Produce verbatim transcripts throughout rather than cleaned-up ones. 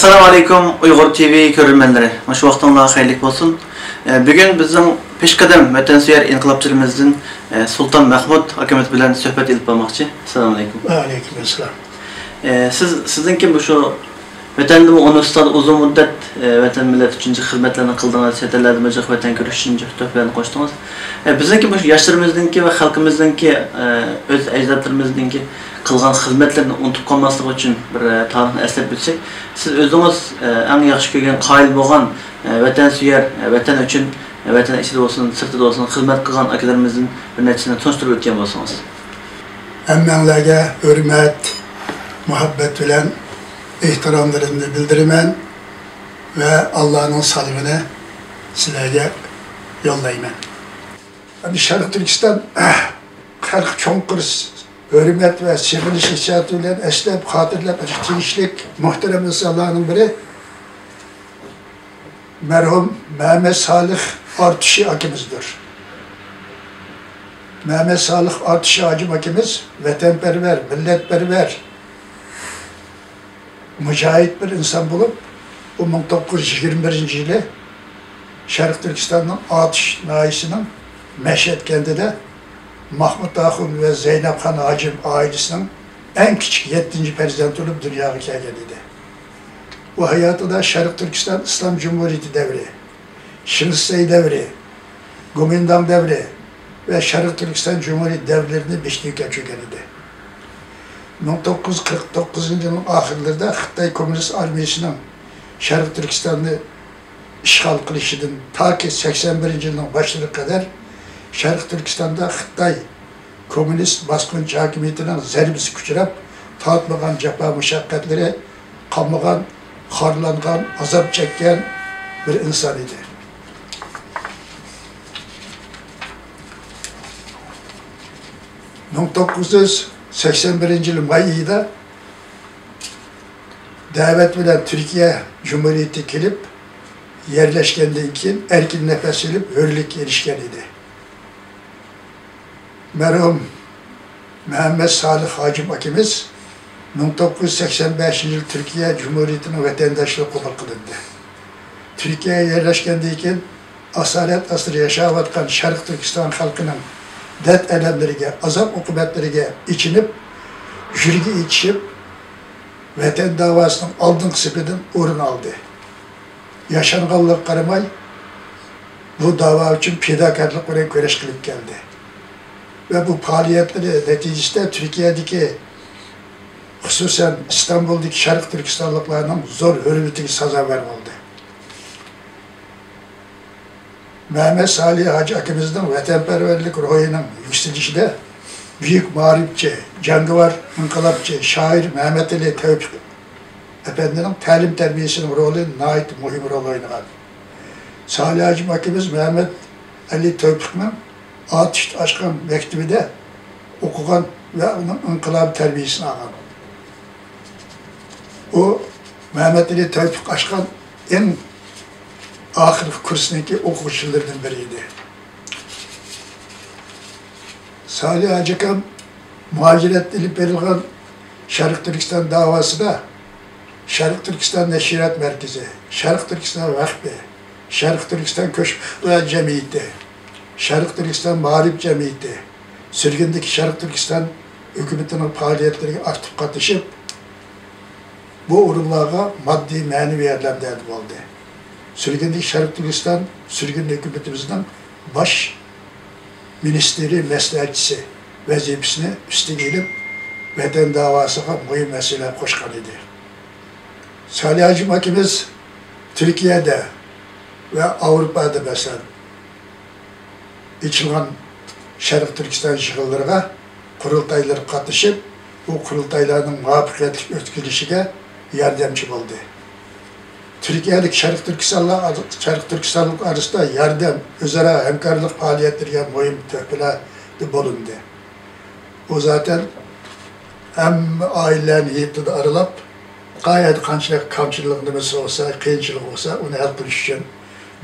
ئەسسالامۇ ئەلەيكۇم، ئۇيغۇر تىۋى كۆرۈرمەنلىرى. مۇشۇ ۋاقتىڭلار خەيرلىك بولسۇن. ئە، بۈگۈن بىزنىڭ پېشقەدەم ۋەتەنسۆيەر ئىنقىلابچىلىرىمىزدىن، ئە، سۇلتان مەھمۇد ئاكىمىز بىلەن سۆھبەت ئېلىپ بارماقچى. ئەسسالامۇ ئەلەيكۇم. ۋەئەلەيكۇم ئەسسالام. ئە، سىز، سىزنىڭكى مۇشۇ ۋەتەندىمۇ ئۇنىۋېرسىتېتتا ئۇزۇن مۇددەت، ئە، ۋەتەن مىللەت ئۈچۈن جىق خىزمەتلەرنى قىلدىڭىز، چەت ئەللەردىمۇ جىق ۋەتەن كۈرىشى ئۈچۈن جىق تۆھپىلەرنى قوشتىڭىز. ئە، بىزنىڭكى مۇشۇ ياشلىرىمىزنىڭكى ۋە خەلقىمىزنىڭكى، ئە، ئۆز ئەجدادلىرىمىزنىڭكى قىلغان خىزمەتلىرىنى ئۇنتۇپ قالماسلىقى ئۈچۈن بىر، ئە، تارىخنى ئەسلەپ ئۆتسەك، سىز ئۆزىڭىز، ئە، ئەڭ ياخشى كۆرگەن، قايىل بولغان، ئە، ۋەتەنسۆيەر، ئە، ۋەتەن ئۈچۈن، ئە، ۋەتەن ئىچىدە بولسۇن، سىرتىدا بولسۇن، خىزمەت قىلغان ئاكىلىرىمىزدىن بىر نەچچىسىنى تونۇشتۇرۇپ ئۆتكەن بولسىڭىز. ھەممەڭلارگە ھۆرمەت، مۇھەببەت بىلەن ئېھتىراملىرىمنى بىلدۈرىمەن ۋە ئاللانىڭ سالىمىنى سىلەرگە يوللايمەن. ئەمدى شەرقىي تۈركىستان خەلق چوڭقۇر ھۆرمەت ۋە سېغىنىش ھېسسىياتى بىلەن ئەسلەپ، خاتىرىلەپ ئۆتۈشكە تېگىشلىك مۇھتەرەم ئىنسانلارنىڭ بىرى مەرھۇم مەمەت سالىھ ئارتۇشى ئاكىمىزدۇر. مەمەت سالىھ ئارتۇشى ھاجىم ئاكىمىز ۋەتەنپەرۋەر، مىللەتپەرۋەر، مۇجاھىد بىر ئىنسان بولۇپ، ئۇ مىڭ توققۇز يۈز يىگىرمە بىرىنچى يىلى شەرقىي تۈركىستاننىڭ ئاتۇش ناھىيەسىنىڭ مەشھەد كەنتىدە مەھمۇت ئاخۇن ۋە زەينەپخان ھاجىم ئائىلىسىنىڭ ئەڭ كىچىك يەتتىنچى پەرزەنتى بولۇپ دۇنياغا كەلگەن ئىدى. ئۇ ھاياتىدا شەرقىي تۈركىستان ئىسلام جۇمھۇرىيىتى دەۋرى، شىنسەي دەۋرى، گومىنداڭ دەۋرى ۋە شەرقىي تۈركىستان جۇمھۇرىيىتى دەۋرلىرىنى بېشىدىن كەچۈرگەن ئىدى. مىڭ توققۇز يۈز قىرىق توققۇزىنچى يىلنىڭ ئاخىرلىرىدا خىتاي كوممۇنىست ئارمىيىسىنىڭ شەرقىي تۈركىستاننى ئىشغال قىلىشىدىن تاكى سەكسەن بىرىنچى يىلنىڭ باشلىرىغا قەدەر شەرقىي تۈركىستاندا خىتاي كوممۇنىست باسقۇنچى ھاكىمىيىتىنىڭ زەربىسىگە ئۇچراپ، تارتمىغان جاپا مۇشەققەتلىرى قالمىغان، خارلانغان، ئازاب چەككەن بىر ئىنسان ئىدى. مىڭ توققۇز يۈز سەكسەن بىرىنچى يىل ماي ئېيىدا دەۋەت بىلەن تۈركىيە جۇمھۇرىيىتىگە كېلىپ يەرلەشكەندىن كېيىن، ئەركىن نەپەس ئېلىپ، ھۆرلۈككە ئېرىشكەن ئىدى. مەرھۇم مەمەت سالىھ ھاجىم ئاكىمىز مىڭ توققۇز يۈز سەكسەن بەشىنچى يىل تۈركىيە جۇمھۇرىيىتىنىڭ ۋەتەنداشلىقىغا قوبۇل قىلىندى. تۈركىيەگە يەرلەشكەندىن كېيىن، ئاسارەت ئاستىدا ياشاۋاتقان شەرقىي تۈركىستان خەلقىنىڭ دەرد-ئەلەملىرىگە، ئازاب-ئوقۇبەتلىرىگە ئېچىنىپ، يۈرىكى ئېچىشىپ، ۋەتەن داۋاسىنىڭ ئالدىنقى سېپىدىن ئورۇن ئالدى. ياشانغانلىقىغا قارىماي، بۇ داۋا ئۈچۈن پىداكارلىق بىلەن كۈرەش قىلىپ كەلدى ۋە بۇ پائالىيەتلىرى نەتىجىسىدە تۈركىيەدىكى، خۇسۇسەن، ئىستانبۇلدىكى شەرقىي تۈركىستانلىقلارنىڭ زور ھۆرمىتىگە سازاۋەر بولدى. مەمەت سالىھ ھاجى ئاكىمىزنىڭ ۋەتەنپەرۋەرلىك روھىنىڭ يۈكسىلىشىدە بۈيۈك مائارىپچى، جەڭگىۋار ئىنقىلابچى، شائىر مەمەتئېلى تەۋپىق ئەپەندىنىڭ تەلىم-تەربىيەسىنىڭ رولى ناھايىتى مۇھىم رول ئوينىغان. سالىھ ھاجىم ئاكىمىز مەمەتئېلى تەۋپىقنىڭ ئاتۇشتا ئاچقان مەكتىۋىدە ئوقۇغان ۋە ئۇنىڭ ئىنقىلابىي تەربىيەسىنى ئالغان. ئۇ مەمەتئېلى تەۋپىق ئاچقان ئەڭ ئاخىرقى كۇرسنىڭكى ئوقۇغۇچىلىرىدىن بىرى ئىدى. سالىھ ھاجى ئاكام مۇھاجىرەتتە ئېلىپ بېرىلغان شەرقىي تۈركىستان داۋاسىدا شەرقىي تۈركىستان نەشرىيات مەركىزى، شەرقىي تۈركىستان ۋەقپى، شەرقىي تۈركىستان كۆچمەنلەر جەمئىيىتى، شەرقىي تۈركىستان مائارىپ جەمئىيىتى، سۈرگۈندىكى شەرقىي تۈركىستان ھۆكۈمىتىنىڭ پائالىيەتلىرىگە ئاكتىپ قاتنىشىپ، بۇ ئورۇنلارغا ماددىي، مەنىۋى ياردەمدە بولدى. سۈرگۈندىكى شەرقىي تۈركىستان سۈرگۈن ھۆكۈمىتىمىزنىڭ باش مىنىستىرى مەسلىھەتچىسى ۋەزىپىسىنى ئۈستىگە ئېلىپ، ۋەتەن داۋاسىغا مۇھىم ھەسسىلەر قوشقان ئىدى. سالىھ ھاجىم ئاكىمىز تۈركىيەدە ۋە ئاۋروپادا، مەسىلەن، ئېچىلغان شەرقىي تۈركىستان يىغىنلىرىغا، قۇرۇلتايلىرىغا قاتنىشىپ، بۇ قۇرۇلتايلارنىڭ مۇۋەپپەقىيەتلىك ئۆتكۈزۈلۈشىگە ياردەمچى بولدى. تۈركىيەدىكى شەرقىي تۈركىستانلار، شەرقىي تۈركىستانلىق ئارىسىدا ياردەم، ئۆزئارا ھەمكارلىق پائالىيەتلىرىگە مۇھىم تۆھپىلەردە بولۇندى. ئۇ زاتەن ھەممە ئائىلىلەرنى يېتىدە ئارىلاپ، قەيەردە قانچىلىك كەمچىلىك نېمىسى بولسا، قىيىنچىلىق بولسا، ئۇنى ھەل قىلىش ئۈچۈن،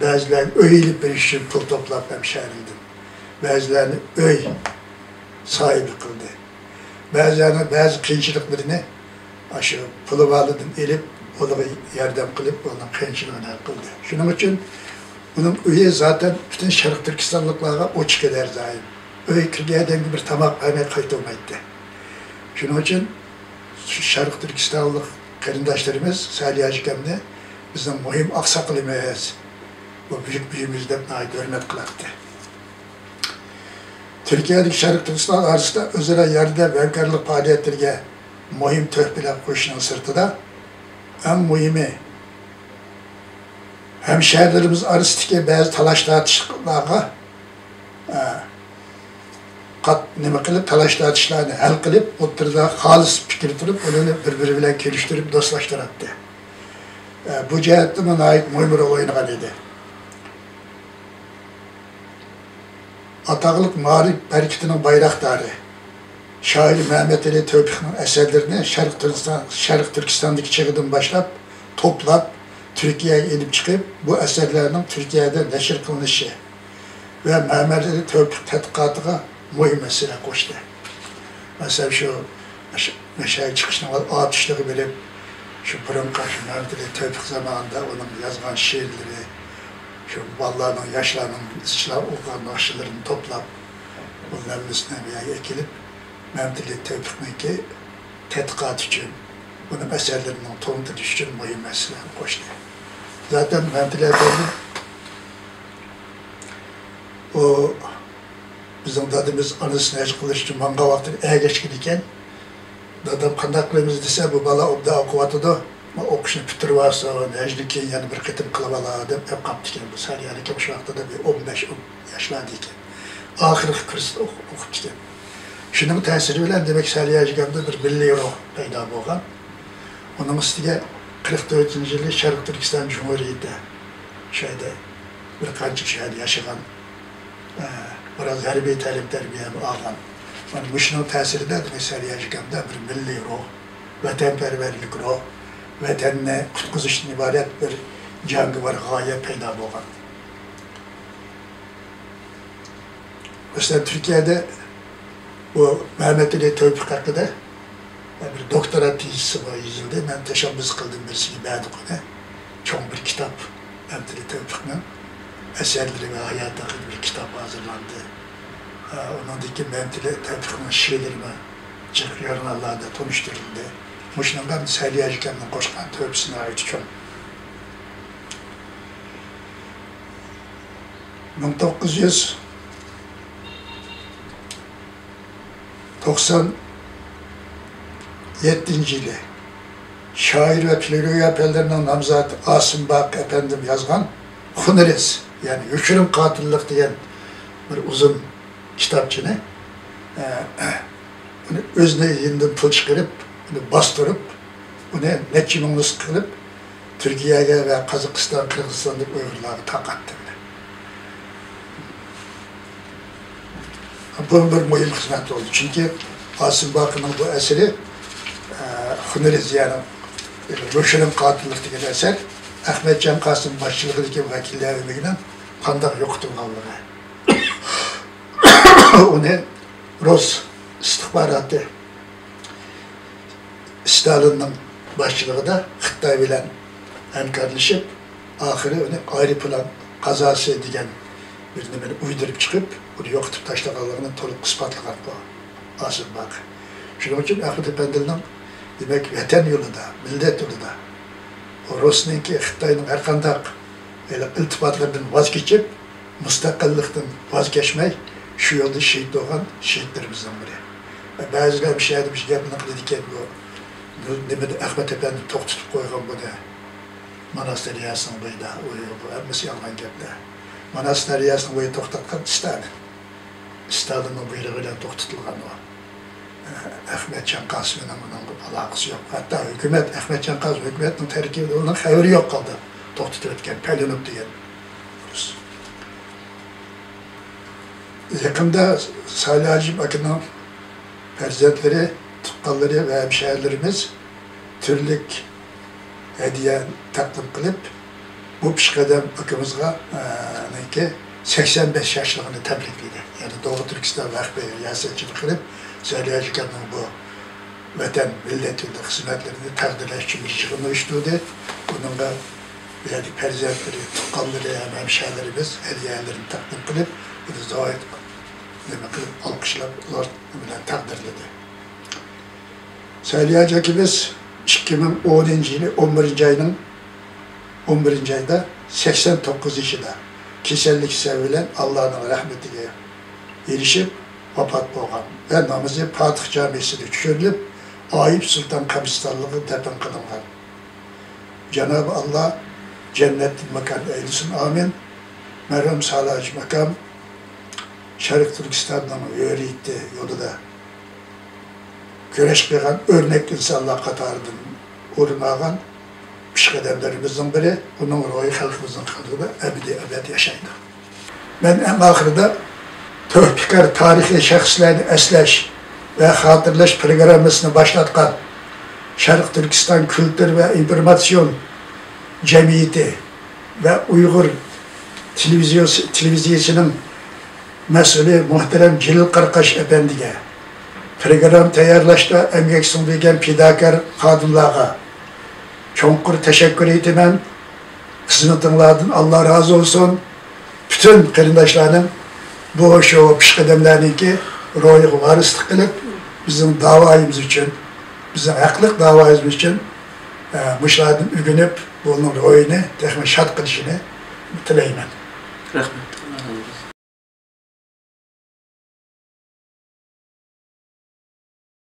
بەزىلەرگە ئۆي ئېلىپ بېرىش ئۈچۈن پۇل توپلاپ ھەم شەھىرىدىن، بەزىلەرنى ئۆي ساھىبى قىلدى. بەزىلەرنىڭ بەزى قىيىنچىلىقلىرىنى ئاشۇ پۇلى بارلاردىن ئېلىپ، ئۇنىڭغا ياردەم قىلىپ، ئۇنىڭ قىيىنچىلىقىنى ھەل قىلدى. شۇنىڭ ئۈچۈن ئۇنىڭ ئۆيى زاتەن پۈتۈن شەرقىي تۈركىستانلىقلارغا ئوچۇق ئىدى ھەر دائىم. ئۆيگە كىرگەن ئادەمگە بىر تاماق بەرمەي قايتۇرمايتتى. شۇنىڭ ئۈچۈن شۇ شەرقىي تۈركىستانلىق قېرىنداشلىرىمىز سەئىدى ھاجى ئاكامنى بىزنىڭ مۇھىم ئاقساقىلىمىز، بۇ بۈيۈك بۈيۈمىز دەپ ناھايىتى ھۆرمەت قىلاتتى. تۈركىيەدىكى شەرقىي تۈركىستان ئارىسىدا ئۆزئارا ياردەم، ھەمكارلىق پائالىيەتلىرىگە مۇھىم تۆھپىلەر قوشۇشنىڭ سىرتىدا، ئەڭ مۇھىمى، ھەمشەھىرلىرىمىز ئارىسىدىكى بەزى تالاش-تارتىشلارغا، ئە، قات-، نېمە قىلىپ، تالاش-تارتىشلارنى ھەل قىلىپ، ئوتتۇرىدا خالىس پىكىر تۇرۇپ، ئۇلارنى بىر-بىرى بىلەن كېلىشتۈرۈپ دوستلاشتۇراتتى. ئە، بۇ جەھەتتىمۇ ناھايىتى مۇھىم رول ئوينىغان ئىدى. ئاتاقلىق مائارىپ ھەرىكىتىنىڭ بايراقدارى، شائىر مەمەتئېلى تەۋپىقنىڭ ئەسەرلىرىنى شەرقىي تۈركىستان، شەرقىي تۈركىستاندىكى چېغىدىن باشلاپ توپلاپ، تۈركىيەگە ئېلىپ چىقىپ، بۇ ئەسەرلەرنىڭ تۈركىيەدە نەشر قىلىنىشى ۋە مەمەتئېلى تەۋپىق تەتقىقاتىغا مۇھىم ھەسسە قوشتى. مەسىلەن، شۇ، شۇ مەشەگە چىقىشنىڭ ئالدى ئۈستىگە بېرىپ، شۇ بۇرۇنقى شۇ مەمەتئېلى تەۋپىق زامانىدا ئۇنىڭ يازغان شېئىرلىرى، شۇ بالىلارنىڭ، ياشلارنىڭ ئىزچىل ئوقۇغان ناخشىلىرىنى توپلاپ، بۇنىڭ ھەممىسىنى بۇ يەرگە ئەكېلىپ، مەمەتئېلى تەۋپىقنىڭكى تەتقىقاتى ئۈچۈن، ئۇنىڭ ئەسەرلىرىنىڭ تونۇتۇلۇشى ئۈچۈن مۇھىم ھەسسىلەرنى قوشتى. زاتەن مەمەتئېلى ئەپەندى، ئۇ بىزنىڭ دادىمىز ئانىسىنى ھەج قىلىش ئۈچۈن ماڭغان ۋاقتىدا ئەگەشكەن ئىكەن. دادام قانداق قىلىمىز دېسە، بۇ بالا ئوبدان ئوقۇۋاتىدۇ، مانا ئوقۇشنى پۈتتۈرۈۋالسۇن، ھەجدىن كېيىن يەنە بىر قېتىم قىلىۋالار دەپ ئەپ قاپتىكەن. بۇ سەھەرلىكى شۇ ۋاقتىدا بىر ئون بەش، ئون ياشلاردا ئىكەن. ئاخىرقى كۇرستا ئوقۇ-، ئوقۇپتىكەن. شۇنىڭ تەسىرى بىلەن، دېمەك، سەھەرلىكىمدە بىر مىللىي روھ پەيدا بولغان. ئۇنىڭ ئۈستىگە قىرىق تۆتىنچى يىلى شەرقىي تۈركىستان جۇمھۇرىيىتى، شۇ يەردە بىر قانچە شۇ يەردە ياشىغان، ئە، بىراز ھەربىي تەلىم-تەربىيەمۇ ئالغان. مانا مۇشۇنىڭ تەسىرىدە، دېمەك، سەھەرلىكىمدە بىر مىللىي روھ، ۋەتەنپەرۋەرلىك روھ، ۋەتەننى قۇتقۇزۇشتىن ئىبارەت بىر جەڭگىۋار غايە پەيدا بولغان. مەسىلەن، تۈركىيەدە بۇ مەمەتئېلى تەۋپىق ھەققىدە بىر دوكتورا تېزىسى بار يېزىلدى. مەن تەشەببۇس قىلدىم بىرسىگە بەردۇق ئۇنى. چوڭ بىر كىتاب، مەمەتئېلى تەۋپىقنىڭ ئەسەرلىرى ۋە ھاياتى ھەققىدە بىر كىتاب ھازىرلاندى. ئۇنىڭدىن كېيىن مەمەتئېلى تەۋپىقنىڭ شېئىرلىرىمۇ جىق ژۇرناللاردا تونۇشتۇرۇلدى. مۇشۇنىڭغا سەھەرلىك ئاكامنىڭ قوشقان تۆھپىسى ناھايىتى چوڭ. مىڭ توققۇز يۈز توقسان يەتتىنچى يىلى شائىر ۋە فىلولوگىيە پەنلىرىنىڭ نامزاتى ئاسىم باقى ئەپەندىم يازغان خۇنرىز، يەنى يوشۇرۇن قاتىللىق دېگەن بىر ئۇزۇن كىتابچىنى، ئە، ئۇنى ئۆزىنىڭ يېنىدىن پۇل چىقىرىپ، ئۇنى باستۇرۇپ، ئۇنى نەچچە مىڭ نۇسخا قىلىپ، تۈركىيەگە ۋە قازاقىستان، قىرغىزىستاندىكى ئۇيغۇرلارغا تارقاتتى. بۇ بىر مۇھىم خىزمەت بولدى. چۈنكى ئاسىم باقىنىڭ بۇ ئەسىرى، ئە، خۇنرىز، يەنى يوشۇرۇن قاتىللىق دېگەن ئەسەر ئەخمەتجان قاسىم باشچىلىقىدىكى ۋەكىللەر ئۆمىكىنىڭ قانداق يوقىتىلغانلىقى، ئۇنى رۇس ئىستىخباراتى ستالىننىڭ باشچىلىقىدا خىتاي بىلەن ھەمكارلىشىپ، ئاخىرى ئۇنى ئايروپىلان قازاسى دېگەن بىر نېمىنى ئۇيدۇرۇپ چىقىپ، ئۇنى يوقىتىپ تاشلىغانلىقىنى تولۇق ئىسپاتلىغان بۇ ئاسىم باقى. شۇنىڭ ئۈچۈن ئەخمەت ئەپەندىنىڭ، دېمەك، ۋەتەن يولىدا، مىللەت يولىدا رۇسنىڭكى، خىتاينىڭ ھەرقانداق ھېلى ئىلتىپاتلىرىدىن ۋاز كېچىپ، مۇستەقىللىقتىن ۋاز كەچمەي، شۇ يولدا شېھىت بولغان شېھىتلىرىمىزنىڭ بىرى. بەزىلەر مۇشۇ يەردە مۇشۇ گەپنى قىلىدىكەن، بۇ نېمىدە ئەخمەت ئەپەندى توختىتىپ قويغان بۇنى ماناس دەرياسىنىڭ بويىدا، ئۇ، بۇ ھەممىسى يالغان گەپلەر. ماناس دەرياسىنىڭ بويىدا توختاتقان ستالىن. ستالىننىڭ بۇيرۇقى بىلەن توختىتىلغان ئۇ. ئەخمەتجان قاسىمنىڭ ئۇنىڭغا ئالاقىسى يوق. ھەتتا ھۆكۈمەت، ئەخمەتجان قاسىم ھۆكۈمەتنىڭ تەركىبىدە، ئۇنىڭ خەۋىرى يوق ھالدا توختىتىۋەتكەن پەلۇنوف دېگەن رۇس. يېقىندا سالى ھاجىم ئاكىنىڭ پەرزەنتلىرى، تۇغقانلىرى ۋە ھەمشەھىرىلىرىمىز تۈرلۈك ھەدىيە تەقدىم قىلىپ، بۇ پېشقەدەم ئاكىمىزغا، ئە، نىڭكى سەكسەن بەش ياشلىقىنى تەبرىكلىدى. يەنى دوغۇ تۈركىستان ۋەقپى رىياسەتچىلىك قىلىپ، سەھەرلىك ئاكامنىڭ بۇ ۋەتەن، مىللەت يولىدا خىزمەتلىرىنى تەقدىرلەش ئۈچۈن بىر يىغىن ئۇيۇشتۇردى. بۇنىڭغا بۇ يەردىكى پەرزەنتلىرى، تۇغقانلىرى ھەم ھەمشەھەرلىرىمىز ھەدىيەلىرىنى تەقدىم قىلىپ، بۇنى ناھايىتى نېمە قىلىپ، ئالقىشلاپ، ئۇلار بىلەن تەقدىرلىدى. سەئدىيە ھاجى ئاكىمىز ئىككى مىڭ ئونىنچى يىلى ئون بىرىنچى ئاينىڭ ئون بىرىنچى ئايدا سەكسەن توققۇز يېشىدا كېسەللىك سەۋەبى بىلەن ئاللانىڭ رەھمىتىگە ئېرىشىپ ۋاپات بولغان ۋە نامىزى پاتىخ جامىسىدا چۈشۈرۈلۈپ، ئايۇپ سۇلتان قەبرىستانلىقىغا دەپنە قىلىنغان. جانابى ئاللا جەننەتتىن ماكان ئەيلىسۇن، ئامىن. مەرھۇم سالىھ ھاجىم ئاكام شەرقىي تۈركىستاننىڭ ھۆرىيىتى يولىدا كۈرەش قىلغان ئۆرنەك ئىنسانلار قاتارىدىن ئورۇن ئالغان پېشقەدەملىرىمىزنىڭ بىرى. ئۇنىڭ روھى خەلقىمىزنىڭ قەلبىدە ئەبەدىي ئەبەد ياشايدۇ. مەن ئەڭ ئاخىرىدا تۆھپىكار تارىخىي شەخسلەرنى ئەسلەش ۋە خاتىرىلەش پىروگراممىسىنى باشلاتقان شەرقىي تۈركىستان كۈلتۈر ۋە ئىنفورماتسىيون جەمئىيىتى ۋە ئۇيغۇر تېلېۋىزىيەسى، تېلېۋىزىيەسىنىڭ مەسئۇلى مۇھتەرەم جېلىل قاراقاش ئەپەندىگە، پىروگرامما تەييارلاشتا ئەمگەك سىڭدۈرگەن پىداكار خادىملارغا چوڭقۇر تەشەككۈر ئېيتىمەن. خىزمىتىڭلاردىن ئاللا رازى بولسۇن. پۈتۈن قېرىنداشلارنىڭ بۇ شۇ پېشقەدەملەرنىڭكى روھىغا ۋارىسلىق قىلىپ، بىزنىڭ داۋايىمىز ئۈچۈن، بىزنىڭ ھەقلىق داۋايىمىز ئۈچۈن، ئە، مۇشۇلاردىن ئۆگىنىپ، بۇنىڭ روھىنى تېخىمۇ شاد قىلىشىنى تىلەيمەن. رەھمەت.